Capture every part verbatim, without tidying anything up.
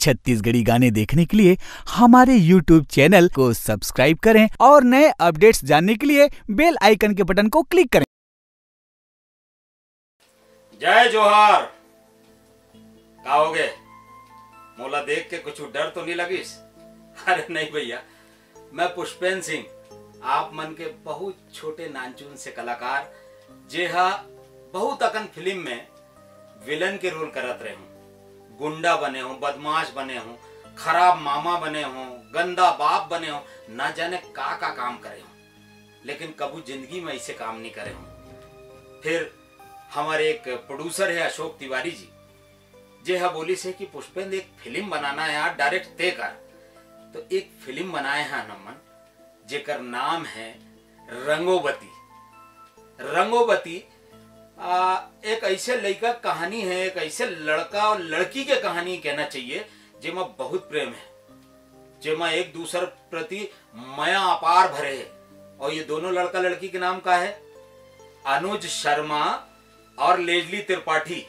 छत्तीसगढ़ी गाने देखने के लिए हमारे YouTube चैनल को सब्सक्राइब करें और नए अपडेट्स जानने के लिए बेल आइकन के बटन को क्लिक करें। जय जोहार। का हो गे? मोला देख के कुछ डर तो नहीं लगिस? अरे नहीं भैया, मैं पुष्पेंद्र सिंह, आप मन के बहुत छोटे नानचुन से कलाकार, जेहा बहुत अकन फिल्म में विलन के रोल करत रहे हूँ। गुंडा बने हूँ, बदमाश बने हूँ, खराब मामा बने हूँ, गंदा बाप बने हूँ, ना जाने का का काम करे हूँ, लेकिन कभू जिंदगी में ऐसे काम नहीं करे हूँ। फिर हमारे एक प्रोड्यूसर है अशोक तिवारी जी, जे हा बोलिस हे कि पुष्पेंद्र, एक फिल्म बनाना है यार, डायरेक्ट ते कर। तो एक फिल्म बनाए हैं हमन, जेकर नाम है रंगोबती। रंगोबती आ, एक ऐसे लड़का कहानी है, एक ऐसे लड़का और लड़की के कहानी कहना चाहिए, जेमा बहुत प्रेम है, जेमा एक दूसर प्रति मया अपार भरे है। और ये दोनों लड़का लड़की के नाम का है? अनुज शर्मा और लेजली त्रिपाठी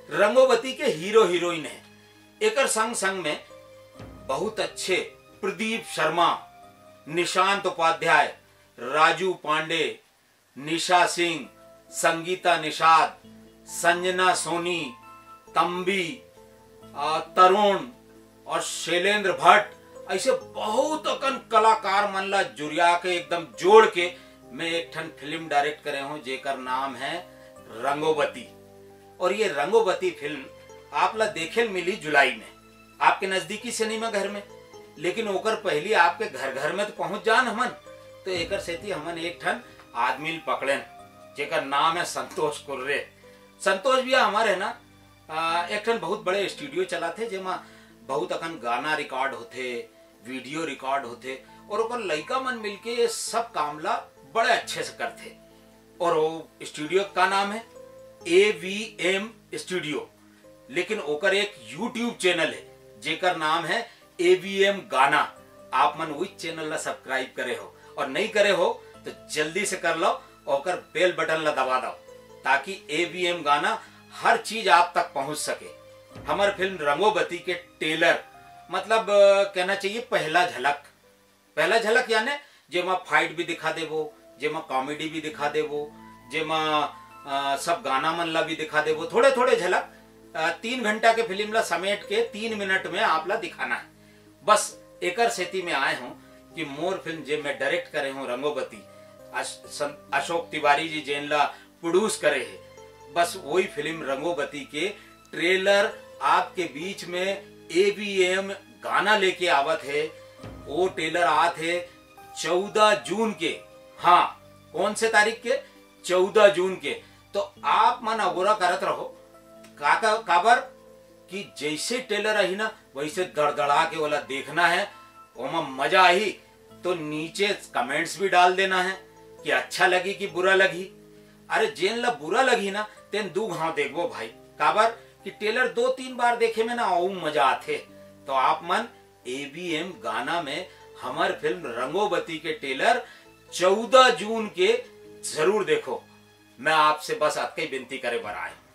रंगोबती के हीरो हीरोइन है। एकर संग संग में बहुत अच्छे प्रदीप शर्मा, निशांत उपाध्याय, राजू पांडे, निशा सिंह, संगीता निषाद, संजना सोनी, तंबी, आ, तरुण और शैलेंद्र भट्ट, ऐसे बहुत अकन कलाकार मन ला जुरिया के एकदम जोड़ के मैं एक ठन फिल्म डायरेक्ट करे हूँ, जेकर नाम है रंगोबती। और ये रंगोबती फिल्म आप ला देखे ल मिली जुलाई में आपके नजदीकी सिनेमा घर में, लेकिन ओकर पहली आपके घर घर में तो पहुंच जान हमन। तो एकर सेती हमन एक ठन आदमी ल पकड़ेन, जेकर नाम है संतोष कुर्रे। संतोष भैया हमारे है ना, आ, एक ठन बहुत बड़े स्टूडियो चलाथे, जेमा बहुत अकन गाना रिकॉर्ड होथे, वीडियो रिकॉर्ड होथे, और ओकर लइका मन मिलके ये सब काम ला बड़े अच्छे से करथे। और वो स्टूडियो का नाम है ए वी एम स्टूडियो, लेकिन ओकर एक YouTube चैनल है, जेकर नाम है ए वी एम गाना। आप मन उस चैनल ला सब्सक्राइब करे हो और नहीं करे हो तो जल्दी से कर लो, ओकर बेल बटन ला दबा दो, ताकि ए वी एम गाना हर चीज आप तक पहुंच सके। हमर फिल्म रंगोबती के ट्रेलर, मतलब, अ, कहना चाहिए पहला झलक, पहला झलक याने जेमा फाइट भी दिखा देबो, जेमा कॉमेडी भी दिखा देबो, जेमा, अ, सब गाना मन ला भी दिखा देबो, थोड़े थोड़े झलक। अ, तीन घंटा के फिल्म ला समेट के तीन मिनट में आप ला दिखाना है। बस एकर सेती में आए हूँ कि मोर फिल्म जे मैं डायरेक्ट करे हूँ रंगोबती, अश-, सं-, अशोक तिवारी जी जेन ला प्रोड्यूस करे हे, बस वही फिल्म रंगोबती के ट्रेलर आपके बीच में ए वी एम गाना लेके आवत है। वो ट्रेलर आत है चौदह जून के। हाँ, कौन से तारीख के? चौदह जून के। तो आप मन अगोरा करत रहो, का, का, काबर कि जैसे ट्रेलर आही ना, वैसे दड़दड़ा के वाला देखना है, ओमा मजा आही। तो नीचे कमेंट्स भी डाल देना है कि अच्छा लगी कि बुरा लगी। अरे, जेन ला बुरा लगी ना, तेन दू घाव देखबो भाई, काबर कि ट्रेलर दो तीन बार देखे में ना, अउ मजा आथे। तो आप मन ए वी एम गाना में हमर फिल्म रंगोबती के ट्रेलर चौदह जून के जरूर देखो। मैं आपसे बस अतकई विनती करे बर आए हूँ।